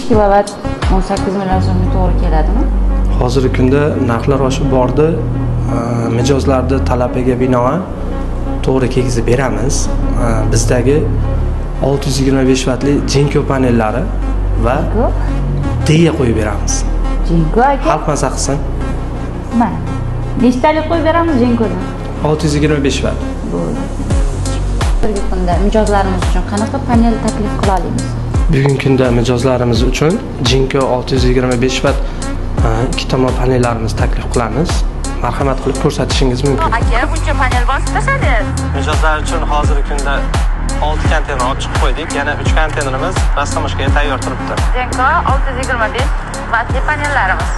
5 kilovat 18 million so'mga to'g'ri keladimi? Hozirgi kunda narxlar oshib bordi. Mijozlarni talabiga binoan to'g'ri kelgizib beramiz. Bizdagi 625 vatli Jinko panellari va Jinko? Deya qo'yib beramiz. Jinko aka. Xalq maza qilsin. Mana. Nechtalik qo'yib beramiz Jinkodan? 625 vat. Bo'ldi. Hozirgi kunda mijozlarimiz uchun qanaqa panel taklif qila olamiz? Bugungi kunda mijozlarimiz uchun Jinko 625 vat ikki tomon panellarimizni taklif qilamiz. Marhamat qilib ko'rsatishingiz mumkin. Aka, buncha panel bosib tashladingiz. Mijozlar uchun hozirgi kunda 6 konteyner olib chiqib qo'ydik. Yana 3 konteynerimiz растаможка ga tayyor turibdi. Jinko 625 vatli panellarimiz.